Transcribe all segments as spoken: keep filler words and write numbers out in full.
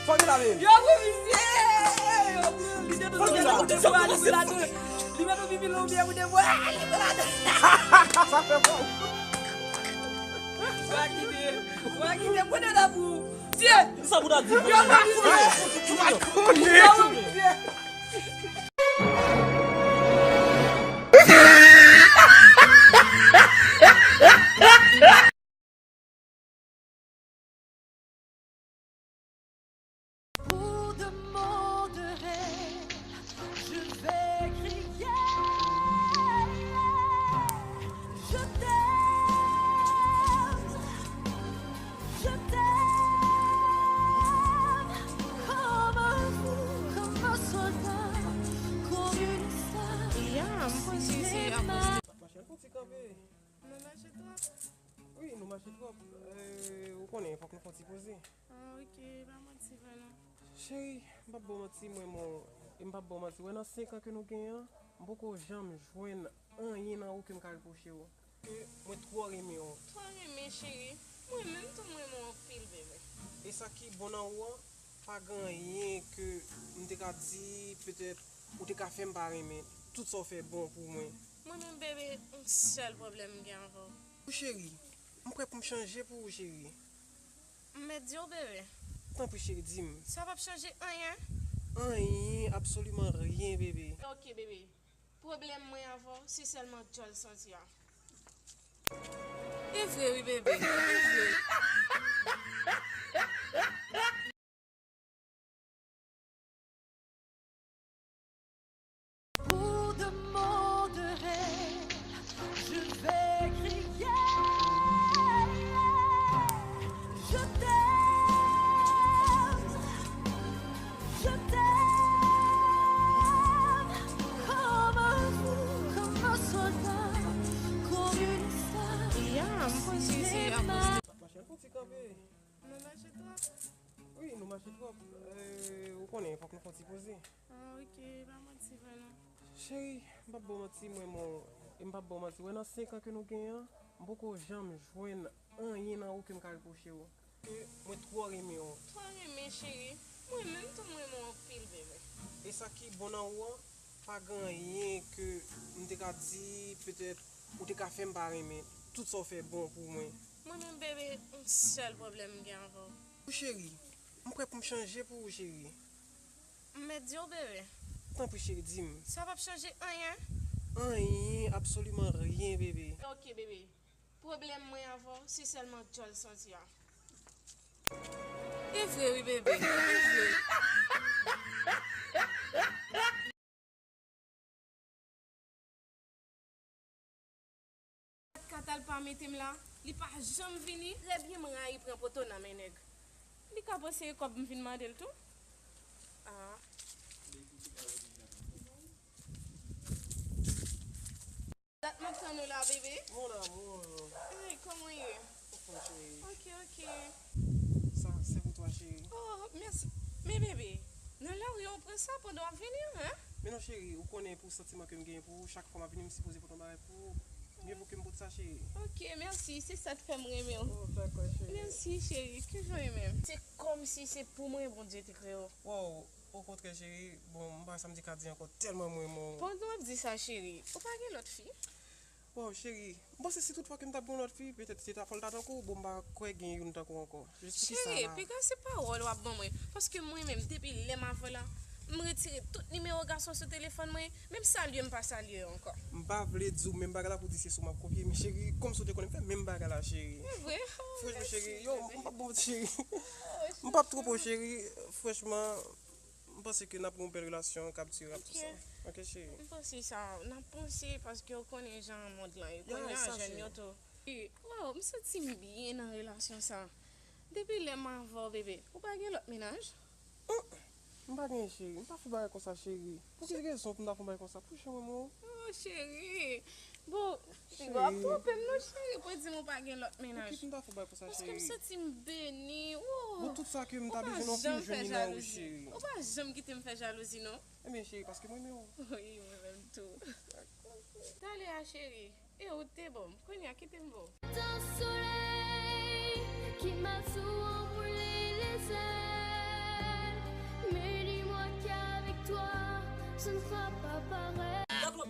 Fò vin la, men. Yo, wi, misye! Yo, wi, li te tou fò vin la. Li te tou fò vin la. Li mete pipi lonbyen pou de vwa. Li te la. Sa fè bon. Wa kite. Wa kite. Pwene la pou. Tiye. Sa pou ta di. Yo, wi, misye. Yo, wi, misye. Pour de mots de rêve, je vais crier. Je t'aime, je t'aime comme un fou, comme un soldat, comme une star au cinéma. Machè, fò ti kanpe. Nou mache twòp? Wi, nou mache twòp. Eh, ou konnen, fòk nou fè yon ti poze. Ah, ok, pa manti vre non. Cheri, m p ap ba w manti, mwen, mwen, m p ap ba w manti. Wè, nan senk an ke nou genyen an, m poko janm jwenn anyen nan ou ke m ka repwoche w. Ke mwen twò renmen w. Twò renmen, cheri. Mwen menm tou, m renmen w anpil, bebe. E sa ki bon nan ou an, pa gen anyen ke m te ka di, petèt, ou te ka fè m pa renmen. Tout sa w fè bon pou mwen. Mwen menm, bebe, yon sèl pwoblèm m gen avè w. Wi, cheri, m prè pou m chanje pou ou, cheri. M mèt di w, bebe? Tanpri, cheri, di m. Sa p ap chanje anyen? Anyen, absoliman ryen, bebe. Ok, bebe. Pwoblèm mwen avè w, se sèlman djòl santi a. E vre, wi, bebe. E vre. Pour de mots de rêve, je vais crier. Je t'aime, je t'aime comme un fou, comme un soldat, comme une star au cinéma. Machè, fò ti kanpe. Nou mache twòp? Wi, nou mache twòp. Eh, ou konnen, fòk nou fè yon ti poze. Ah, ok, pa manti vre non. Cheri, m p ap ba w manti, mwen, mwen, m p ap ba w manti. Wè, nan senk an ke nou genyen an, m poko janm jwenn anyen nan ou ke m ka repwoche w. Ke mwen twò renmen w. Twò renmen, cheri. Mwen menm tou, m renmen w anpil, bebe. E sa ki bon nan ou an, pa gen anyen ke m te ka di, petèt, ou te ka fè m pa renmen. Tout sa w fè bon pou mwen. Mwen menm, bebe, yon sèl pwoblèm m gen avè w. Wi, cheri, m prè pou m chanje pou ou, cheri. M mèt di w, bebe? Tanpri, cheri, di m. Sa p ap chanje anyen? Anyen, absoliman ryen, bebe. Ok, bebe. Pwoblèm mwen avè w, se sèlman djòl santi a. E vre, wi, bebe. E vre. Katal pa mete m la, li pa janm vini. Trè byen, m rayi pran poto nan men nèg. Li ka panse e kòb m vin mande l tou. Ah. Dat m ap tann ou la, bebe. Mon amour. Hey, kòman w ye? Anfòm, cheri. Ok, ok. Sa, c'est pour toi, chérie. Oh, mèsi. Men, bebe, nan lari an w pran sa pandan w ap vini an, hein? Men non, cheri, ou konnen pou santiman ke m genyen pou ou, chak fwa m ap vini, m sipoze pote yon bagay pou ou. Mye vo ke m pote sa, cheri. Ok, mèsi. Se sa k fè m renmen w. Oh, dakò, cheri. Mèsi, cheri. Ke jan w ye menm? Se kòmsi se pou mwen Bondye te kreye w. Wow. Okontrè, cheri, bon, m pa wè sa m te ka di ankò, tèlman m renmen w. Pandan w ap di sa, cheri, ou pa gen lòt fi? Waw, cheri, m panse si tout fwa ke m t ap gen yon lòt fi, petèt se ta fò l ta tankou w, bon, m pa kwè gen youn tankou w ankò. Jis poukisa la? Cheri, piga se pawòl w ap ban mwen, paske mwen menm, depi lè m avè w la, m retire tout nimewo gason sou telefòn mwen, menm salye m pa salye yo ankò. M pa vle di w menm bagay la pou di se sou m ap konfye, men cheri, kòmsi w te konnen m fè menm bagay la, cheri. Se vre? Oh, mèsi, bebe. Franchman, cheri, yo, m p ap bon, cheri. M p ap twonpe w, cheri, franchman. M panse ke n ap gen yon bèl relasyon k ap dire ap tou sa. Ok. Ok, cheri. M panse sa, n ap panse, paske w konnen jan mond lan ye. Ya, kounye a, sa, jèn yo tou. Waw, m santi m byen nan relasyon sa. Depi lè m avè w, bebe, ou pa gen lòt mennaj? Hum, m pa gen, cheri. M pa fè bagay konsa, cheri. Pou ki rezon pou m ta fè yon bagay konsa? Pou jan mwen, mwen. Oh, cheri. Bon, cheri, w ap twonpe m non, cheri, pou di m ou pa gen lòt mennaj. Pou ki pou m ta fè bagay konsa, cheri? Paske m santi m beni. Oh, bon, tout sa ke m ta bezwen nan fi, m jwenn li nan ou, cheri. Ou pa janm kite m fè jalouzi non. Ebyen, cheri, paske m renmen w. Wi, mwen menm tou. Talè a, cheri. E ou te bon. Kounye a, kite m bon. Tan solèy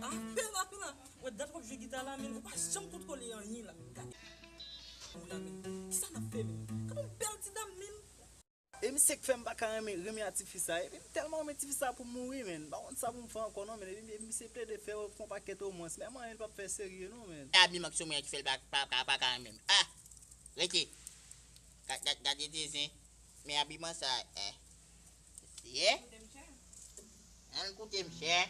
Apè la, apè la. Ou wè dat w ap jwe gita la, men ou pa janm kontwole anyen la, men. Gade. Ou la, men. Kisa n ap fè, men? Gade yon bèl ti dam, men. E misye k fè m pa ka renmen, renmen a tifi sa. Epi m tèlman renmen tifi sa pou m mouri, men. M pa konn sa pou m fè ankò, non, men. Epi misye plede fè, fè yon pakèt womans. Men anyen, li p ap fè serye, non, men. E Abimank sou mwen ki fè l pa, pa, pa, pa ka renmen m. Ah! Rete. Ga-, ga-, gade de zen. Men abiman sa, eh. Ye? Ann koute m, chè.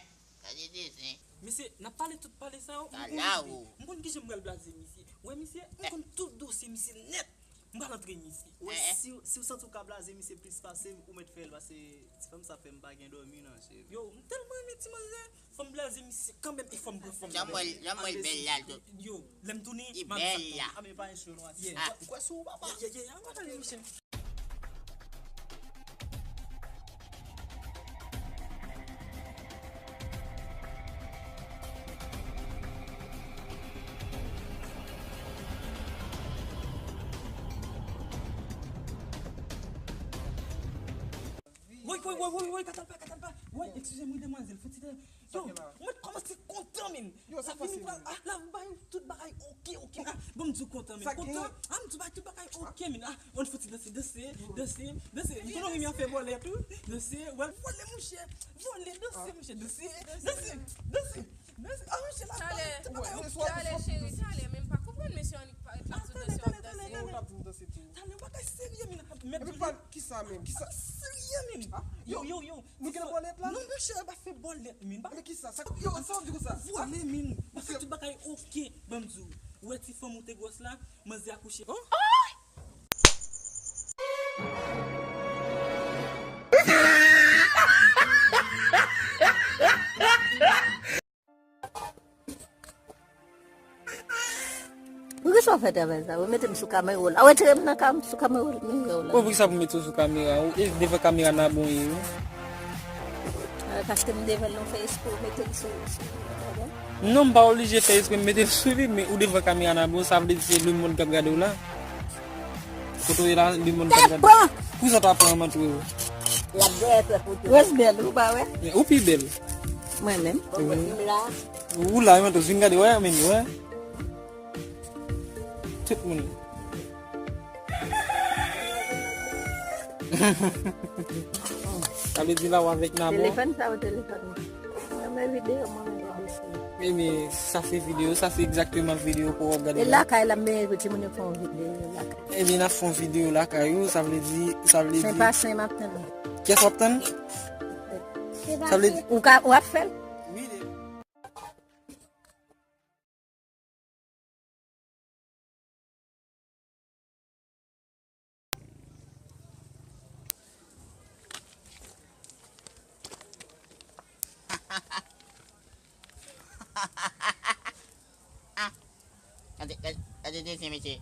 Gade de zen. Mesye, n ap pale tout pale sa yo. M konn kijan m pral blaze misye. Wè misye, m konn tout dosye misye nèt. M pral antre misye. Wè, si, si w santi w ka blaze misye plis pase m, ou mèt fè l, paske ti fanm sa fè m pa gen dòmi, non, cheri. Yo, m tèlman renmen ti manzè. Fò m blaze misye kanmenm e fò m pran fanm. Jan m wè l, jan m wè l bèl la, l tou. Yo, lè m tounen, m ap di sa tou. Li bèl la. A, men pa yon cho nwa. Yeah. Ah. M kwè sou ou, papa. Yeah, yeah, yeah, yeah, ann ale, mesye. Woy, woy, woy, woy, woy, Katalpa, Katalpa. Woy, eskize m, wi, demwazèl, fò ti de. Yo, mwen kòmanse kontan, men. Yo, sa fasil, men. Ah, la, ou bay tout bagay, oke, oke. Ah, bon, m di w kontan, men. Kontan. Ah, m di w bay tout bagay, oke, men. Ah, on fò ti danse, danse, danse, danse. M konnen w renmen fè vòlè tou. Danse, wè, vòlè, monchè. Vòlè, danse, monchè, danse, danse, danse. Mèsi. Ah, mesye la, talè, tout bagay, ok. Talè, cheri, talè, men m pa konprann mesye annik parèt la sou danse w ap danse. Talè, talè, talè, talè. Talè, bagay serye, men. Mèt Epi pa kisa menm? Kisa? Serye, men. Ah, yo, yo, yo, yo. Nou gen bòlèt la? Non, monchè, pa fè bòlèt, men. Men kisa? Sa, yo, sa w di konsa? Vwale, men. Paske tout bagay ok, ban m di w. Ou wè ti fanm ou te gwòs la, manzè akouche. Oh! Poukisa w fè travay sa? Ou mete m sou kamera w la. Ou retire m nan kam, sou kamera w la. Ou poukisa pou mete w sou kamera? Ou e devan kamera nan bon ye, wi. Ah, paske m devan l, ou fè espre ou mete l sou, sou, sou. Non, m pa oblije fè espre m mete l sou li, men ou devan kamera nan bon, sa vle di se lemonn k ap gade w la. Kote w ye la, lemonn k ap gade. Tèt bon! Poukisa w ta pran m antre w? Y ap dèyè fè foto. Rose bèl, ou pa wè? Men ou pi bèl. Mwen menm? Wi. Ou la, mwen tou vin gade, wè, men, wè. Tout moun. Sa vle di la, w avèk Nabon. Telefòn sa, ou telefòn mwen. Mwen, men videyo, mwen, men gade si. Ebyen, sa se videyo, sa se egzakteman videyo pou w ap gade la. E lakay la, m bezwen pou timoun yo fè yon videyo lakay. Ebyen, n ap fè yon videyo lakay ou, sa vle di, sa vle di. Sen pa sen, m ap tann. Kiyès w ap tann? Sa vle di. Ou ka, w ap fè l? Wi, de. Ah, gade, gade, gade dezyen mesye.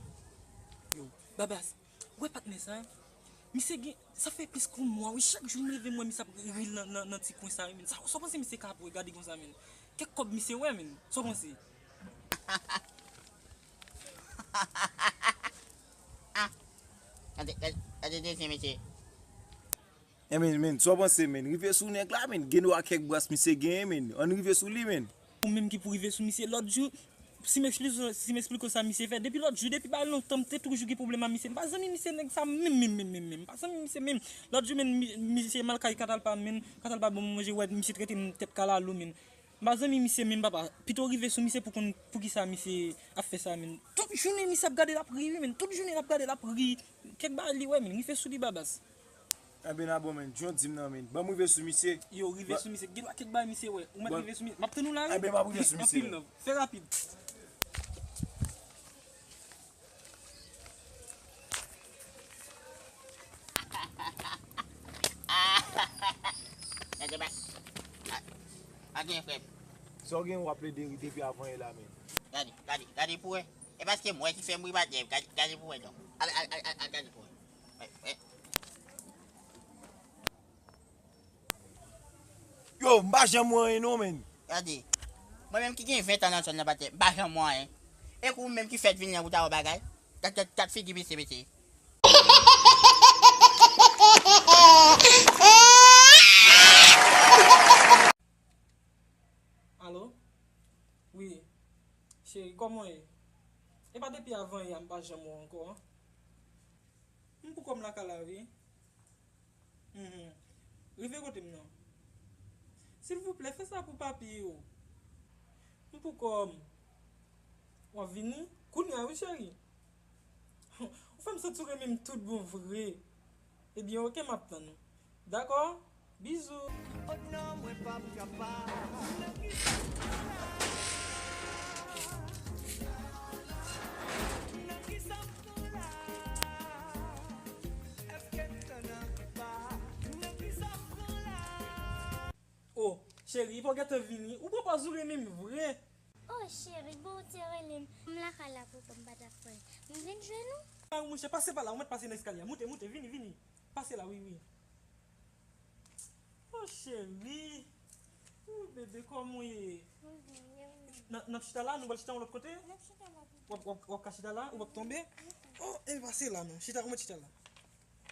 Yo, Babas, ou wè patnè sa? Misye gen, sa fè plis ke yon mwa, wi, chak jou m leve m wè misye ap ril nan, nan, nan ti kwen sa, wi, men. Sa, sa w panse misye ka ap gade konsa, men? Kèk kòb misye wè, men. Sa w panse? Ah, gade, gade, gade dezyen mesye. Enben, men, sa w panse, men? Rive sou nèg la, men. Gen dwa kèk bras misye genyen, men. Ann rive sou li, men. Ou menm ki pou rive sou misye lòt jou. Si m esplike, si m esplike w sa misye fè. Depi lòt jou, depi bay lontan, m te toujou gen pwoblèm ak misye. M pa zanmi misye nèg sa menm, menm, menm, menm, menm. M pa zanmi misye menm. Lòt jou, men, mi-, misye m al kay Katalpa, men. Katalpa ban m manje, wè, misye trete m tèt kalalou, men. M pa zanmi misye menm, papa. Pito rive sou misye pou konn poukisa misye ap fè sa, men. Tout jounen misye ap gade l ap ri, wi, men. Tout jounen l ap gade l ap ri. Kèk bagay li wè, men. Rive sou li, Babas. Enben, nan bon, men. Jan w di m nan, men. Ban m rive sou misye. Yo, rive sou misye. Gen dwa kèk bagay misye wè. Ou mèt rive sou misye. M ap tann ou la, wi. Enben, m ap rive sou misye. Anpil love. Fè rapid. Gade ba. A, a gen frè m. Sa w gen w ap plede ri depi avan yè la, men. Gade, gade, gade pou wè. E paske m wè ki fè m ri, patnè. Gade, gade pou wè, non. Al, al, al, al, al gade pou wè. Wè, wè. Yo, m pa janm wè anyen non, men. Gade. Mwen menm ki gen ven tan nan zòn nan, patnè, m pa janm wè anyen. E kou ou menm ki fèk vin la pou ta wè bagay. Gad, gad, gad figi mesye, mesye. Alo? Cheri, kòman w ye? E pa depi avan yè a m pa janm wè w ankò, an? M pou kò m lakay la, wi. Mhm. Rive kote m nan. Silvouplè, fè sa pou papi yo. M pou kò m. W ap vini? Kounye a, wi, cheri. Ou fè m santi w renmen m tout bon vre. Ebyen, oke, m ap tann ou. Dakò? Bizou. Oh non, mwen p ap kapab. Nan kisa m pran la? Nan kisa m pran la? Èske m tann anba? Nan kisa m pran la? Oh, cheri, pa w gentan vini. Ou pran pòz ou renmen m vre. Oh, cheri, bon, ou te rele m. M lakay la pou kò m pa t ap fè. M vin jwenn ou. Ah, monchè, pase pa la, ou mèt pase nan eskalye a. Moute, moute, vini, vini. Pase la, wi, wi. Oh, cheri. Oh, bebe, kòman w ye? M byen, e ou menm? N ap, n ap chita la, nou pral chita yon lòt kote? N ap chita la. W ap, w ap, w ap ka chita la, ou p ap tonbe? Oh, e pase la, non. Chita, ou mèt chita la.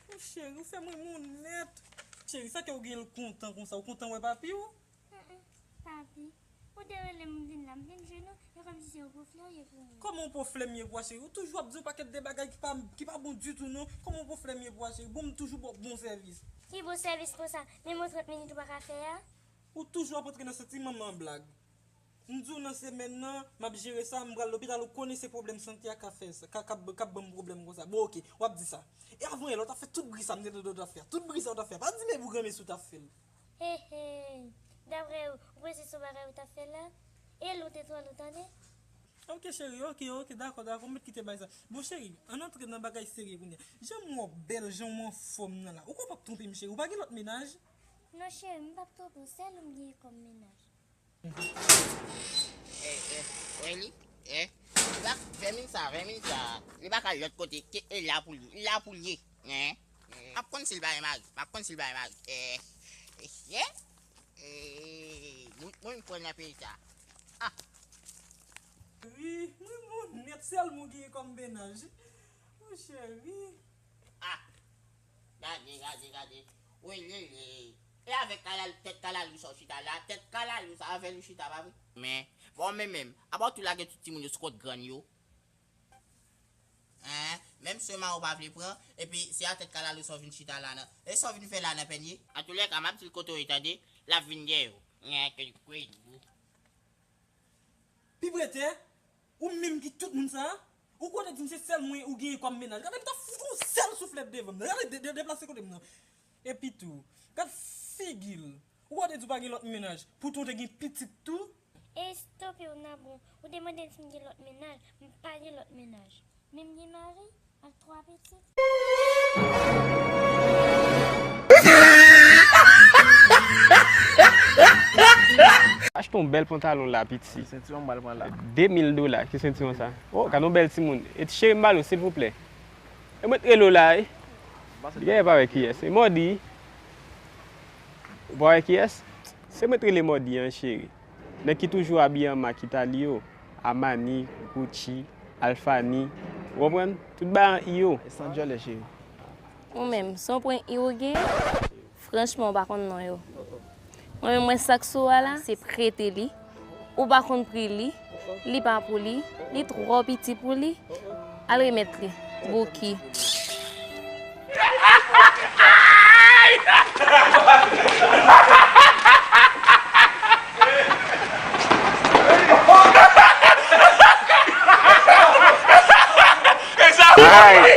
Oh, cheri, ou fè m renmen w nèt. Cheri, sa k fè w gen l kontan konsa? Ou kontan wè papi w? Mm, mm, papi. Ou te rele m vin la, m vin jwenn ou, e kòmsi se yon gwo flè w ye pou mwen. Kòman yon gwo flè m ye pou w, cheri? Ou toujou ap di yon pakèt de bagay ki pa, ki pa bon ditou, non. Kòman yon gwo flè m ye pou w, cheri? Bon, m toujou ba w bon sèvis. Ki bon sèvis konsa? Menm yon trant minit ou pa ka fè a? Ou toujou ap antre nan santiman m an blag. M di w nan semèn nan, m ap jere sa, m pral lopital, ou konnen se pwoblèm sante a k ap fè sa, k ap, k ap, k ap ban m pwoblèm konsa. Bon, oke, w ap di sa. E avan yè la, w t ap fè tout bri sa m te tande w t ap fè a. Tout bri sa w t ap fè a. Pa di m e pou granmesi w t ap fè l. Hey, hey. Daprè ou, ou panse se yon bagay ou t ap fè la? E l ou te twò lou, tande? Oke, cheri, oke, oke, dakò, dakò, m mèt kite bagay sa. Bon, cheri, ann antre nan bagay serye kounye a. Jan m wè w bèl, jan w anfòm nan la. Ou kwè w p ap twonpe m, cheri? Ou pa gen lòt mennaj? Non, cheri, m p ap twonpe w, sèl ou m gen kòm mennaj. Eh, eh, wè li? Eh, li pa, vèmin sa, vèmin sa, li pa ka al lòt kote, ke e la pou li, la pou li ye, hein? M ap konn si l pa gen mari, m ap konn si l pa gen mari. Eh, eh, eh, eh, moun, moun pran nan peyi sa. Ah. Wi, mwen bon nèt, sèl mwen gen kòm mennaj. Mon cheri. Ah. Gade, gade, gade. Wi, li, li. E avèk kalal-, tèt kalalou sa w chita la, tèt kalalou sa avè l ou chita, pa vre? Men, bon, men menm, apa w tou lage tout timoun yo sou kont grann yo? Hein? Menm sè ma ou pa vle pran, epi se a tèt kalalou sa w vin chita la nan. E sa w vin fè la nan pènye? Antoulèka, m ap di l kote w ye, tande, l ap vin dèyè w. Nyen ke l kwè l. Pi prete, ou menm ki tout moun sa a, ou kote di m se sèl mwen ou genyen kòm mennaj. Gade m ta fout ou sèl souflèt devan m nan. Gade de, de, deplase kote m nan. Epi tou, gad figi l. Ou kote di w pa gen lòt mennaj, poutan w te gen pitit tou. Ey, stop yo, Nabon. Ou te mande m si m gen lòt mennaj, m pa gen lòt mennaj. Men m gen mari ak twa pitit. Achte yon bèl pantalon la, piti. Sentiwon m pral pran la. De mil dola, ki sentiwon sa? Oh, gade yon bèl timoun. E ti cheri m ba l ou, silvouplè. E mwen t rele w la, wi. Li genyen pa wè kiyès. E Mòdi. Ou pa wè kiyès? Se mwen t rele Mòdi an, cheri. Nèg ki toujou abiye an mak Itali yo. Armani, Gucci, Alfani. Ou konprann? Tout bagay an I yo. E san djòlè, cheri. Ou menm, se yon pwen I ou gen? Franchman, ou pa konn non yo. Mwen menm, mwen sa k sou a la, se prete li. Ou pa konn pri li. Li pa pou li. Li twò piti pou li. Al remèt li. Bouki. Ay,